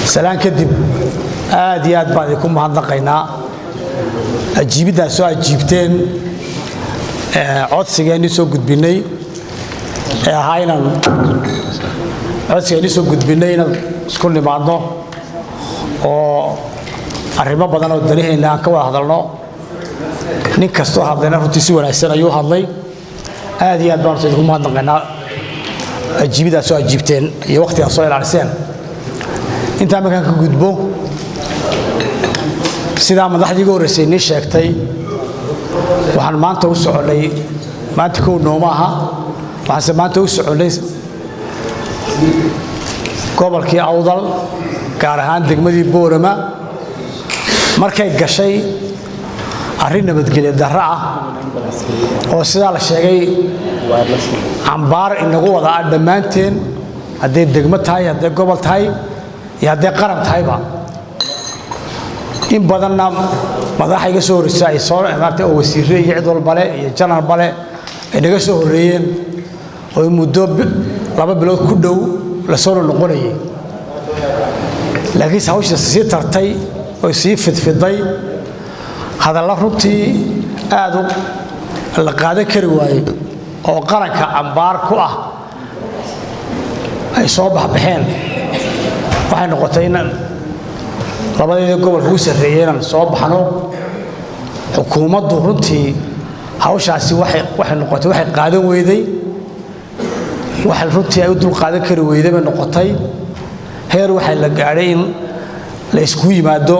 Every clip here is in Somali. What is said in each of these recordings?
Salaan kadib, aad iyo aad baan idinku mahadnaqaynaa ajiibiddaad soo ajiibteen codsigeennii soo gudbinnay ee ahaa inaan codsigeennii soo gudbinnay inaan isku nimaadno oo arrimo badan oo danaheenna aan ka wada hadalno. Nin kastoo hadlayna runtii si wanaagsan ayuu hadlay. Aad iyo aad baan horta idinku mahadnaqaynaa ajiibiddaad soo ajiibteen iyo waqtigaad soo ilaaliseen. Intaa markaan ka gudbo, sidaa madaxdii igu horreysay inii sheegtay, waxaan maanta u soconnay, maanta kow nooma aha, waxaanse maanta u soconnay gobolkii Awdal, gaar ahaan degmadii Boorama, markay gashay arrin nabadgelyo darro ah oo sidaa la sheegay cambaar inagu wada ah dhammaanteen, hadday degmo tahay, hadday gobol tahay iyo hadday qaran tahayba. In badanna madaxa iga soo horreysa ay soo maartay oo wasiirre iyo cid walbale iyo janarbale ay naga soo horreeyeen oo muddo 2 bilood ku dhow lasoo noqonayay, laakiinse hawsha sii tartay oo sii fidfiday, hadalla runtii aad u la qaadan kari waayey oo qaranka cambaar ku ah ay soo baxbaxeen, waxay noqotay inaan labadeedii gobolka ugu sarreeyey inaan soo baxno. Xukuumaddu runtii hawshaasi waxay noqotay waxay qaadan weyday, waxay runtii ay u dul qaadan kari weyday bay noqotay. Heer waxaa la gaadhay in la iskugu yimaado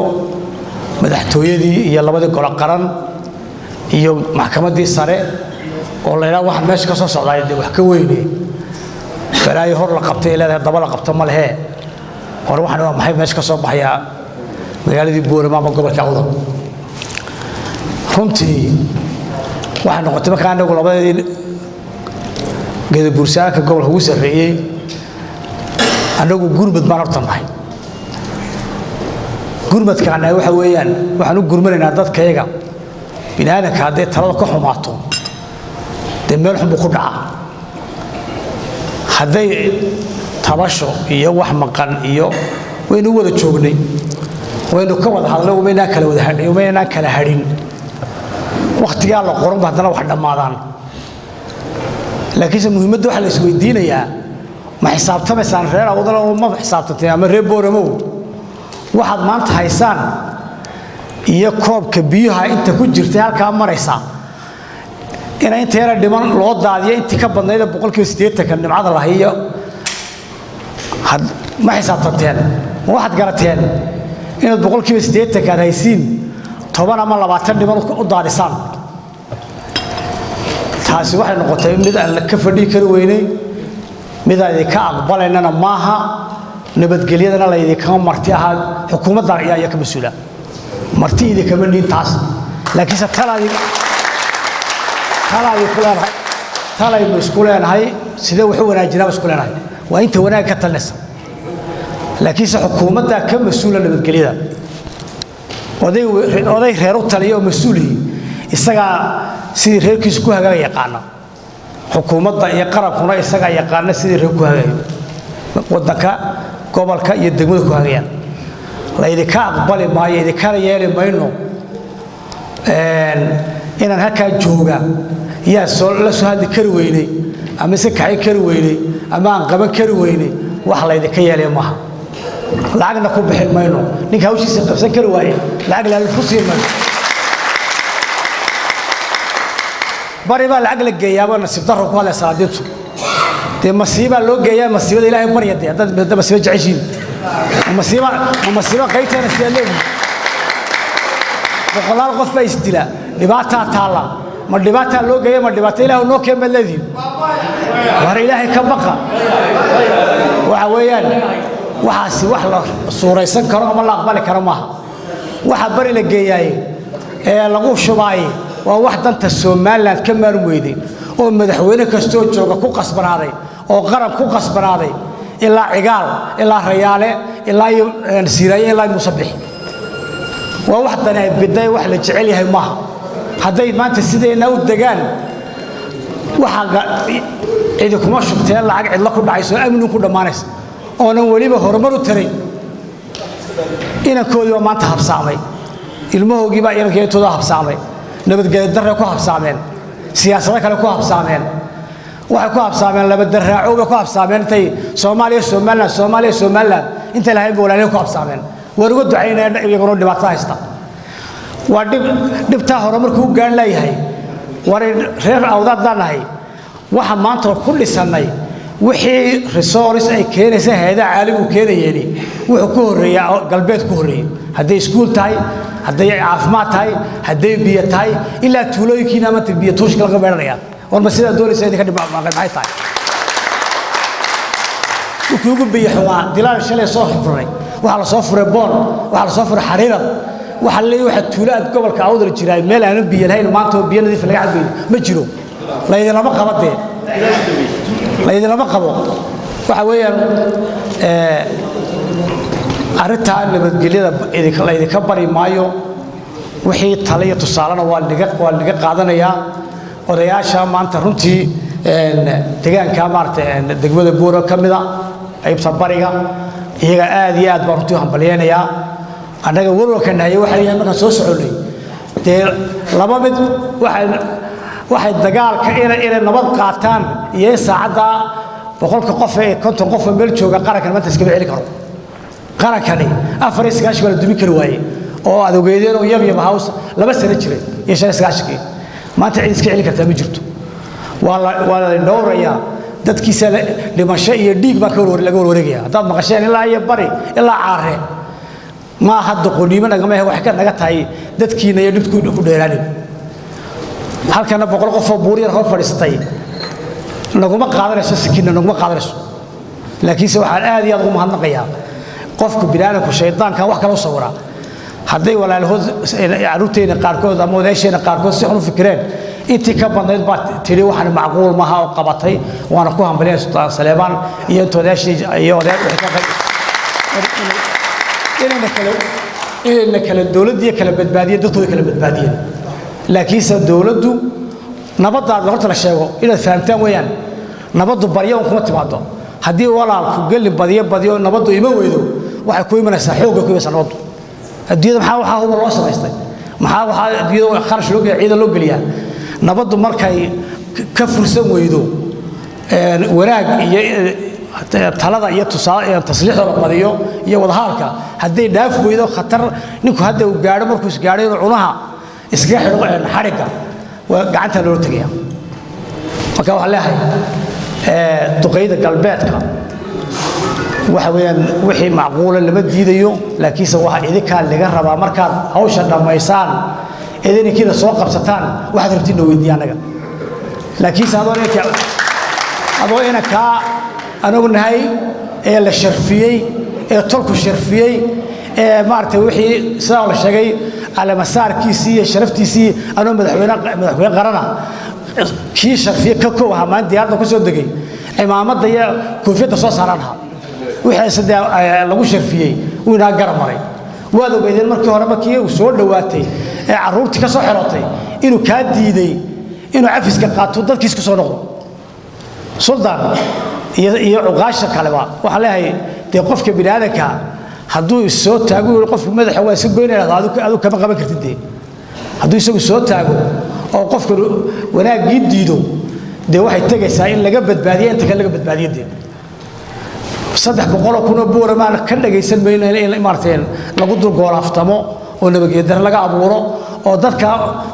madaxtooyadii iyo labadii golo qaran iyo maxkamaddii sare oo la ydhaha waxaan meesha ka soo socdaay dee wax ka weyne, balaayo hor la qabtay ay leedahay, daba la qabto ma lehee. Hore waxaan waa maxay meesha ka soo baxayaa magaaladii Boorama ama gobolka Awdal? Runtii waxay noqotay markaa anagu labadeedii geedabuursaanka gobolka ugu sarreeyey, annagu gurmud baan horta nahay. Gurmadkaana waxa weeyaan waxaan u gurmanaynaa dadkayaga. Bini aadamka hadday talada ka xumaato, dee meel xun buu ku dhacaa. Hadday tabasho iyo wax maqan iyo waynu wada joognay, waynu ka wada hadlay, umaynaan kala wada hadhin, umaynaan kala hadhin. Wakhtigaa la qoranba haddana wax dhammaadaan, laakiinse muhiimadda waxaa la isweydiinayaa: ma xisaabtamaysaan, reer Awdal, oo ma xisaabtanteen ama reer Booramow, waxaad maanta haysaan iyo koobka biyuha inta ku jirtay halkaa maraysaa ina inta yara dhiman loo daadiyo, intii ka badnaydee 80%-ka nimcada lahayo? Ma xisaabtanteen? Ma waxaad garateen inaad 80%-ka aad haysiin 10 ama 20 dhiman u daadisaan? Taasi waxay noqotay mid aan ka fadhihi kari weynay, mid aan idinka aqbalaynana maaha. Nabadgelyadana laydinkama marti ahaa, xukuumadda ayaa ka mas-uula, marti idinkama niin taas. Laakiinse talaadi ku leenahay, talaynu isku leenahay, sidee wax u wanaajinaa isku leenahay, waa inta wanaag ka talinaysa. Laakiinse xukuumaddaa ka mas-uula nabadgelyada. Oday oday reer u taliya oo mas-uulihi isagaa sidii reerkiisu ku hagaaga yaqaana. Xukuumadda iyo qarankuna isagaa yaqaana sidii reer ku hagaagayo, waddanka, gobolka iyo degmada ku hagayaan. Laydinka aqbali maayo, idinkana yeeli mayno inaan halkaa jooga yaa soo la soo hadli kari weynay ama se kaxay kari weynay ama aan qaban kari weynay. Wax laydinka yeelaya maaha, lacagna ku bixin mayno. Ninka hawshiisa qabsan kari waaye lacag laalif ku siin mayno. Bari baa lacag la geeyaaba, nasiib darro ku hadlay salaadiintu. Dee masiibaa loo geeyaa, masiibada Ilaahay barya. Dee haddaad masiibo jeceshiin, ma masiiba, ma masiibo qaybteena sidaad leedihin? Boqolaal qof baa isdila, dhibaataa taalla. Ma dhibaataa loo geeya? Ma dhibaato Ilaah noo keen baad leedihin? War Ilaahay ka baqa. Waxa weeyaan waxaasi wax la suuraysan karo ama la aqbali karo maaha. Waxa bari la geeyaaye ee lagu shubaaye waa wax danta Somaliland ka maarmi weyday oo madaxweyne kastoo jooga ku qasbanaaday oo qaran ku qasbanaaday, ilaa Cigaal, ilaa Rayaale, ilaa iyo Siiraaye, ilaa Muusabix. Waa wax dani ay biday, wax la jecel yahay maaha. Hadday maanta sideenna u degaan, waxaa cidi kuma shubteen lacag cidlo ku dhacayso, amni ku dhammaanaysa oonan weliba horumar u tarayn. Inankoodii baa maanta habsaamay, ilmahoogii baa inankeetooda habsaamay, nabadgelyo darre ku habsaameen, siyaasado kale ku habsaameen, waxay ku habsaameen laba daraaco bay ku habsaameen. Intay Soomaaliya, Somaliland, Soomaaliya, Somaliland intay lahayn ba walaalihii ku habsaameen. Waan uga ducaynaya iyaguna dhibaato haysta. Waa dhib, dhibtaa hore markuu u gaadh leeyahay. War reer Awdaad baan nahay. Waxa maanta ku dhisannay wixii resource ay keenaysa hay'adaha caalamigu keenayeeni, wuxuu ku horreeyaa galbeed ku horreeyey, hadday iskuul tahay, hadday caafimaad tahay, hadday biyo tahay, ilaa tuulooyinkiina maanta biyo tuushka laga meedhanaya. War ma sidaa doonaysa idinka dhib maxay tahay? Dhulkii ugu biyo xumaa Dilaal shalay soo furay, waxaa la soo furay Boon, waxaa la soo furay Xariirad. Waxaa leeyahay waxa tuulo aad gobolka Awdal jiraa meel aanan biyo lahayn maanta oo biyo nadiif laga cabayo ma jiro. Laydinlama qabo dee, laydinlama qabo. Waxa weeyaan arrintaa nabadgelyada laydinka bari maayo. Wixii tale iyo tusaalena waa laga qaadanayaa odayaasha maanta runtii deegaanka, maaragtay, degmada Buuro ka mida qaybta bariga. Iyaga aad iyo aad baan runtii u hambalyeynayaa. Annaga warwarka nahaye waxaa yahay markaan soo soconnay dee laba mid: waxay dagaalka inay nabad qaataan iyo in saacaddaa 100-ka qof ee 50 qof oo meel jooga qarankan maanta iskama celi karo. Qarankani 94 baa la dumin kari waaye oo aad ogeedeen oo yabyab house 2 sano jiray iyo 95-kii. Maanta cid iska celi kartaa ma jirto. Waa la dhowrayaa dadkiisa. Dhimasho iyo dhiig baa laga warwareegaya. Haddaad maqasheen ilaa iyo bari ilaa Caare, ma aha doqoniimo nagama ahe, waxay ka naga tahay dadkiina iyo dhibku ku dheeraanin. Halkana 100 qof oo buur yar hor fadhiisatay naguma qaadanayso, sikinna naguma qaadanayso. Laakiinse waxaan aad iyo aad ugu mahadnaqayaa qofku biniaadamku shaydaanka wax kala u sawiraa. Hadday walaalahood carruurteenna qaarkood ama odayaasheenna qaarkood si xun u fikireen, intii ka badnayd baa tidhi waxaan macquul maaha oo qabatay. Waana ku hambaliyay Sultaan Saleebaan iyo inta odayaashii iyo odayaal wixii ka qayb inayna kala dowladdiiyo kala badbaadiyeen, dadkooda kala badbaadiyeen. Laakiinse dowladdu nabaddaada horta la sheego inaad fahamtaan weeyaan. Nabaddu baryo un kuma timaado. Haddii walaalku gelin badiyo badiyo nabaddu ima weydo, waxay ku imanaysaa xoogga ku imanaysaa nabaddu. Adduunyada maxaa waxaa huba loo samaystay? Maxaa waxaa adduunyada kharash loo geliya, ciidan loo geliyaa? Nabaddu markay ka fursan weydo wanaag iyo talada iyo tusaale tasliixda la badiyo iyo wadahadalka, hadday dhaaf weydo khatar, ninku hadda uu gaadho markuu isgaadho inuu cunaha iskaga xidho xadhigga, waa gacanta loola tegaya. Marka waxaan leeyahay duqeyda galbeedka, waxa weeyaan wixii macquula lama diidayo, laakiinse waxa idinkaa laga rabaa markaad hawsha dhammaysaan eed inankiina soo qabsataan, waxaad rabtiin noo weydiiya annaga. Laakiinse adoo inankaa anagu nahay ee la sharfiyey ee tolku sharfiyey ee maaragtay wixii sidaa la sheegay calamasaarkiisii iyo sharaftiisii, anoo madaxweyne qarana kii sharfiye ka kow ahaa, maalin diyaaradda ku soo degay cimaamadda iyo koofiyadda soo saaraan ahaa, wixii dee lagu sharfiyey wuu inaa garab maray. Waad ogeydeen markii hore markii uu soo dhowaatay ee carruurtii ka soo xirotay inuu kaa diiday inuu cafiska qaato, dadkiis ku soo noqdo. Suldaan iyo cuqaasha kaleba waxaan leeyahay dee qofka bini aadanka hadduu soo taago qofku madaxa waa iska goynaya, adigu kama qaban kartid dee. Hadduu isagu soo taago oo qofku wanaaggii diido, dee waxay tegaysaa in laga badbaadiya inta kale laga badbaadiyo. Dee 300,000 oo Buuramaan ka dhagaysan mayno in maaragtay lagu dul goolaaftamo oo nabadgeedare laga abuuro oo dadka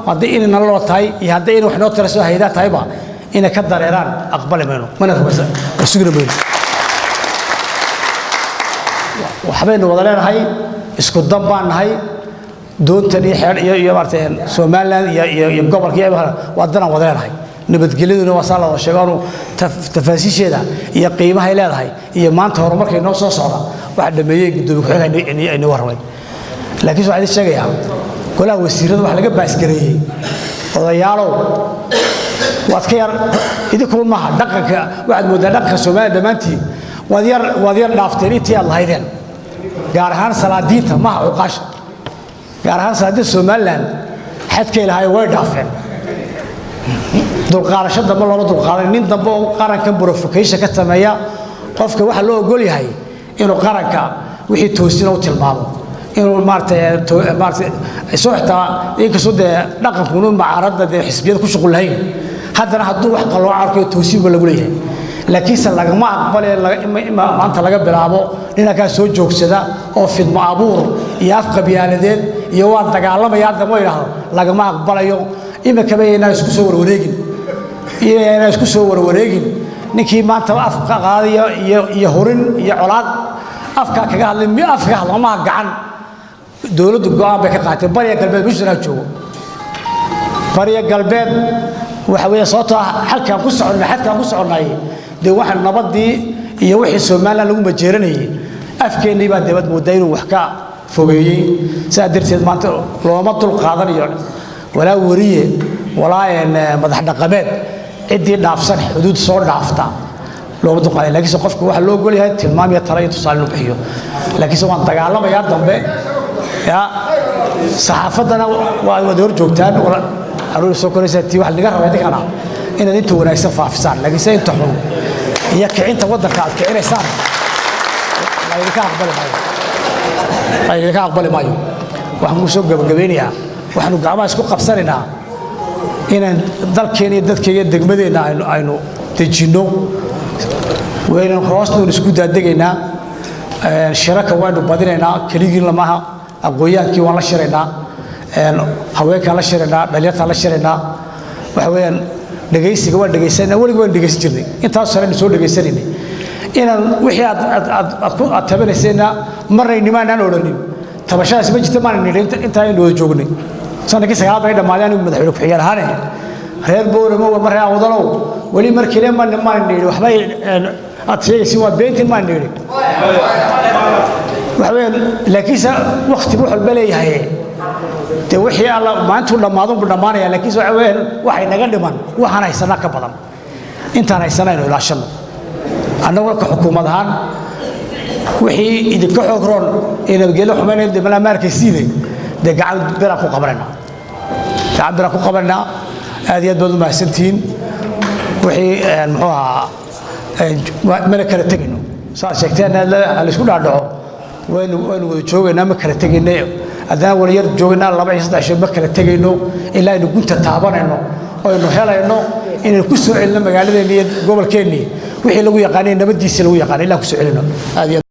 haddii inay naloo tahay iyo haddii inay wax noo taraso haydaa tahayba inay ka dareeraan aqbali mayno, mana rumaysan oo sugna mayno. Waxbaynu wada leenahay, isku dan baan nahay. Doontan iyo xeer iyo maaragtay Somaliland iyo gobolka iyo waa danaan wada leenahay. Nabadgelyaduna waa saa la wada sheego. Anu tafaasiisheeda iyo qiimahay leedahay iyo maanta horumarkay noo soo socda waxa dhameeyey guddoomiye ku-xigeenka inoo warramay. Laakiin waxaan idin sheegayaa golaha wasiirada wax laga baasgareeyey. Odayaalow, waad ka yar idinkuun maaha dhaqanka, waxaad mooddaa dhaqanka Soomaaliya dhammaantiin waad yar dhaafteen intii aad lahaydeen, gaar ahaan salaadiinta, maaha cuqaasha, gaar ahaan salaadiinta Somaliland xadkay lahaayeen way dhaafeen. Dulqaadasho dambe looma dulqaadan nin dambe oo qarankan provocation ka sameeya. Qofka waxaa loo ogol yahay inuu qaranka Wixii toosina u tilmaamo inuu maaragtay maaragtay soo xitaa, inkastoo dee dhaqankunu mucaaradda dee xisbiyada ku shuqul lahayn, haddana hadduu wax qalooca arkayo toosiinba lagu leeyahay. Laakiinse lagama aqbale maanta laga bilaabo dhinankaa soo joogsada oo fidmo abuur iyo af qabyaaladeed iyo waan dagaalamaya haddama idhaahdo, lagama aqbalayo. Imikaba yaynaan isku soo warwareegin, yaynaan isku soo warwareegin. Ninkii maanta af qaadaya iyo hurin iyo colaad afkaa kaga hadlay, mi af kaga hadla maha gacan. Dowladdu go'aan bay ka qaatay. Bariya galbeed mishanaa joogo, bariya galbeed waxa weeye, sababtoo ah halkaan ku soconnay, xadkaan ku soconnay, dee waxaan nabaddii iyo wixii Somaliland lagu majeeranayay afkeennii baa debad moodaa inuu wax ka fogeeyey. Sidaa darteed maanta looma dul qaadanayo, walaa weriye walaa madax dhaqameed. Ciddii dhaafsan xuduud soo dhaafta looma dul qaadan. Laakiinse qofka waxaa loo ogol yahay tilmaam iyo tala iyo tusaale inuu bixiyo. Laakiinse waan dagaalamayaa dambe ya saxaafaddana waa wada hor joogtaan, caruur soo koraysa tii waxa laga rabaa idinkana inaad inta wanaagsan faafisaan. Laakiinse inta xun iyo kicinta waddanka aad kicinaysaan laydinka aqbali maayo, laydinka aqbali maayo. Waxaan ku soo gabagabeynayaa, waxaanu gacmaha isku qabsanaynaa inaan dalkeena iyo dadkeena iyo degmadeenna aynu dejinno. Waynu hoosnuun isku daadegaynaa, shirarka waynu badinaynaa. Keligiin lamaha, aqoonyaankii waan la shiraynaa, haweenkaan la shiraynaa, dhalinyartaan la shiraynaa. Waxa weeyaan dhegaysiga waan dhegaysanaa, weliga waan dhegaysan jirnay, intaas sare soo dhegaysanaynay. Inaan wixii aad aad aad aad ku aad tabanaysayna marnay nimaanaan odhanin tabashadaasi ma jirta, maanan nidhi. Intaa aynu wada joognay sanadkii 9aad bay dhammaadeen, anigu madaxweyne ku-xigeen ahaane reer Booramo mar reer Awdalow weli markile ma maan nidhi waxbay aad sheegaysin waa beentin, maan nidhi. Waxa weeyaan laakiinse wakti buu walba leeyahay. Dee wixii alla maalintuu dhammaadun buu dhammaanaya. Laakiinse waxa weeyaan waxay naga dhiman, waxaan haysanaa ka badan intaan haysana aynu ilaashanno. Annaguna ka xukuumad ahaan wixii idinka xoog roon ee nabadgelyo xumaynaya dee ma arkaysiine, dee gacan biraan ku qabanaynaa, gacan biraan ku qabanaynaa. Aad iyo aad baad u mahadsantihiin. Wixii muxuu ahaa mana kala tegayno, saad sheegteen laysku dhaadhaco, waynu wada joogaynaa, ma kala tegayno. Haddana wala yar joogaynaa 2 iyo 3 shay, ma kala tegayno ilaa aynu gunta taabanayno aynu helayno inaynu ku soo celino magaaladeennii iyo gobolkeennii wixii lagu yaqaanay, nabaddiisii lagu yaqaanay, ilaa ku soo celino. Aad iyo